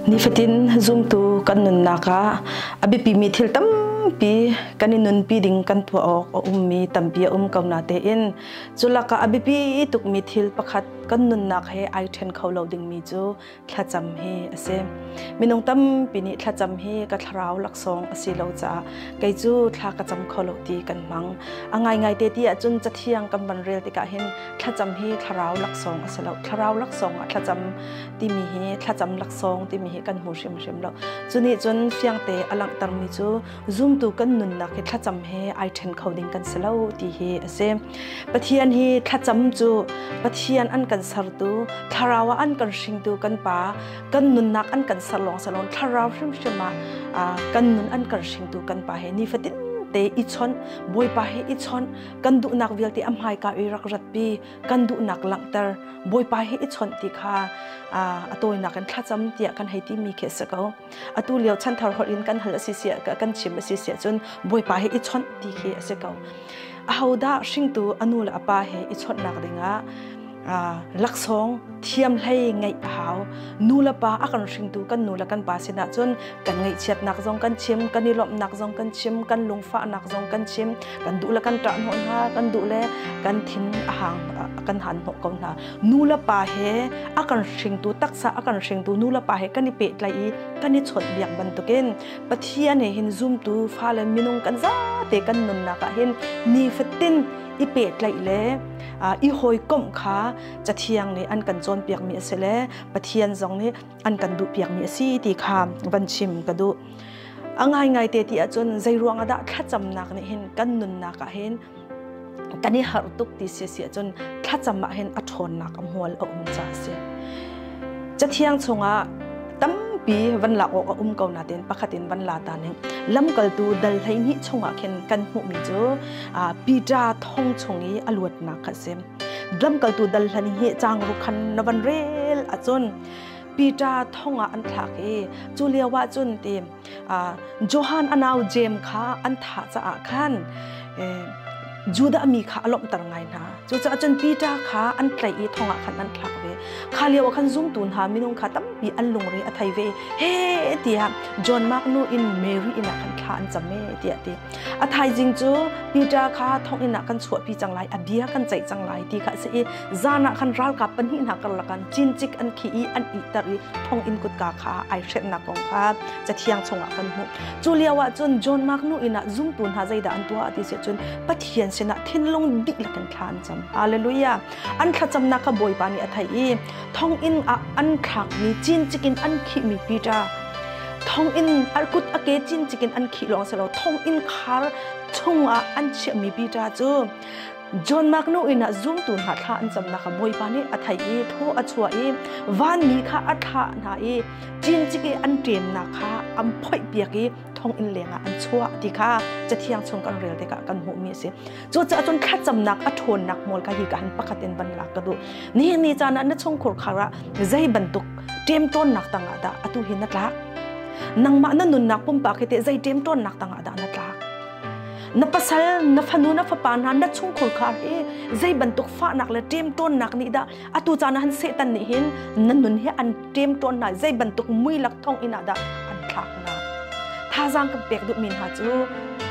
Nifatin zumtu kan nunnak ah a biapimi thil tampi kan i nunpi ding kan tuah awk a ummi tampi a um ko natein cu lakah a biapi tukmi thil pakhat kan nunnak he ai ṭhen kho lo dingmi cu thlacam hi a si. Minung tampi nih thlacam hi ka thlarau laksawng a si lo caah kei cu thla ka cam kho lo ti kan hmang. A ngaingai te ti ahcun cathiang kan van rel tikah hin thlacam hi thlarau laksawng a si lo. Thlarau laksawng ah thlacam timi hi thlacam laksawng timi hi kan hmu hrimhrim lo. Cu nih cun fiangte a langhtermi cu zumtu kan nunnak hi thlacam he ai ṭhen kho ding kan si lo ti hi a si. Pathian hi thlacam cu Pathian an kan sertu, thlarau ah an kan hringtu kan Pa, kan nunnak an kan ser lawng si lo, thlarau hrimhrim ah kan nun an kan hringtu kan Pa he nifatin te i chawnh, Bawipa he i chawnh, kan duhnak vialte a hmaika i rak ratpi, kan duhnak langhter, Bawipa he i chawnh ti kha a tawinak in thlacam tiah kan hei timi khi a si ko. Atu lio chanthar holh in kan hal a si siah kan chim a si siah cun Bawipa he i chawnh ti khi a si ko. Ahodah hringtu a nu le a pa he i chawnhnak dingah laksawng thiam hlei ngeih a hau. Nu le pa a kan hringtu kan nu le kan pa sinah cun kan ngaihchiatnak zong kan chim, kan i lawmhnak zong kan chim, kan lungfahnak zong kan chim, kan duh le kan ṭah hnawh hna, kan duh le kan thin a hang kan han hnawh ko hna. Nu le pa he a kan hringtu taksa a kan hringtu nu le pa he kan i pehtlaih i kan i chawnhbiak bantukin Pathian he hin zumtu fale minung kan zate kan nunnak ah hin nifatin i pehtlaih le i hawikomh kha Cathiang nih an kan cawnpiakmi a si le Pathian zong nih an kan duhpiakmi a si ti kha van chim ka duh. A ngaingai te ti ahcun zei ruang ah dah thlacamnak nih hin kan nunnak ah hin kan i harh tuk ti si si ahcun thlacam ah hin a ṭhawnnak a hmual a um ca a si. Cathiang chungah tampi van lak awk a um ko nain pakhat in van la ta ning lamkaltu dal 12 chungah khin kan hmuhmi cu Peter thong chung i a luatnak kha a si. Lamkaltu dal 12 caang ruk khan na van rel ahcun Peter thong ah an thlak i cu lio ah cun ti Johan a nau Jeim kha an thah caah khan Judah mi kha a lawmhter ngai hna. Cucaah cun Peter kha an tlaih i thong ah khan an thlak ve. Kha lio ah khan zumtu hna minung kha tampi an lungre a thei ve. He tiah John Mark nu in Mary inn ah khan thla an cam e tiah ti. A thaizing cu Peter kha thonginn ah kan chuahpi cang lai, a bia kan ceih cang lai ti kha a si i zan ah khan ralkap pahnih hna karlak ah cincik an khih i an ihter i thonginn kutka kha ai hrenhnak kong kha Cathiang chungah kan hmuh. Cu lio ah cun John Mark nu inn ah zumtu hna zeidah an tuah ti si cun Pathian sinah thinlung dihlak in thla an cam. Hallelujah. An thlacamnak kha Bawipa nih a theih i thonginn ah an thlakmi cincik in an khihmi Peter thonginn a kut a ke cincik in an khih lawng si lo thonginn khar chungah an chiahmi Peter cu John Mark nu inn ah zumtu hna thla an camnak kha Bawipa nih a theih i thaw a chuah i vanmi kha a thlah hna i cincik i an ṭemnak kha an phoihpiak i thonginn lengah an chuah ti kha Cathiang chung kan rel tikah kan hmuhmi a si. Cucaah cun thlacamnak a ṭhawnnak hmual kha hi ka han pakhat in van lak ka duh. Nihin ni caan ah na chungkhur khar ah zei bantuk ṭemṭawnnak tangah dah atu hi na tlak? Nangmah na nunnak pumpak hi teh zei ṭemṭawnnak tangah dah na tlak? Na pasal, na fanu, na fapa hna, na chungkhur khar hi zei bantuk fahnak le ṭemṭawnnak nih dah atu caan ah han Satan nih hin na nun hi an ṭemṭawn hna zei bantuk muilak thong in ah dah an thlak hna? Thazaang kan pek duhmi hna cu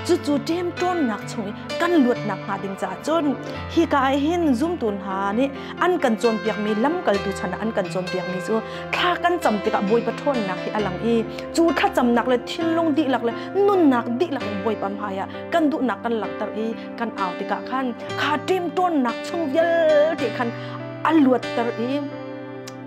cucu ṭemṭawnnak chung i kan luatnak hnga ding caah cun hika ah hin zumtu hna nih an kan cawnpiakmi lamkaltu chan ah an kan cawnpiakmi cu thla kan cam tikah Bawipa ṭhawnnak hi a lang i cu thlacamnak le thinlung dihlak le nunnak dihlak in Bawipa hmai ah kan duhnak kan langhter i kan au tikah khan kha ṭemṭawnnak chung vialte khan a luatter i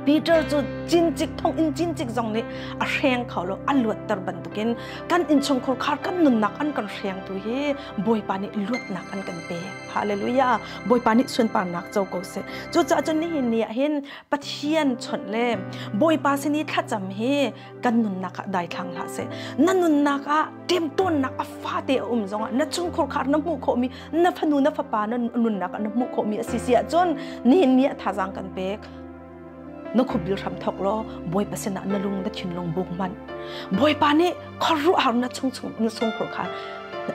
Peter cu cincik thonginn cincik zong nih a hreng kho lo a luatter bantukin kan innchungkhur khar kan nunnak an kan hrengtu hi Bawipa nih luatnak an kan pek. Hallelujah. Bawipa nih sunparnak co ko seh. Cucaah cun nihin ni ah hin Pathian chawnh le Bawipa sin i thlacam hi kan nunnak ah daithlang hlah seh. Na nunnak ah ṭemṭawnnak a fate a um zongah na chungkhur khar na hmuh khawhmi na fanu na fapa na nunnak ah na hmuh khawhmi a si si ahcun nihin ni ah thazaang kan pek. Na khuabil hram thawk law Bawipa sinah na lung na thinlung buk hmanh. Bawipa nih khuaruahhar na chung chung na chungkhur kha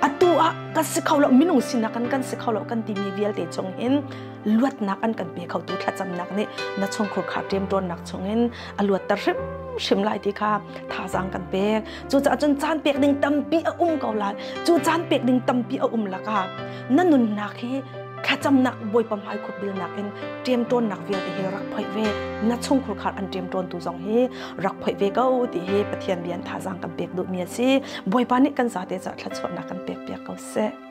atu ah kan si kho lo minung sinak kan kan si kho lo kan timi vialte chung hin luatnak an kan pe khotu thlacamnak nih na chungkhur kha ṭemṭawnnak chungin a luatter hrim. hrimhrim lai ti kha thazaang kan pek. Cucaah cun caan pek ding tampi a um ko lai. Cu caan pek ding tampi a um lakah na nunnak hi thlacamnak, Bawipa hmai khupbilnak in ṭemṭawnnak vialte hi rak phoih ve, na chungkhur khar an ṭemṭawntu zong hi rak phoih ve ko ti hi Pathian bia in thazaang kan pek duhmi a si. Bawipa nih kan zate caah thluachuahnak kan pek piak ko seh.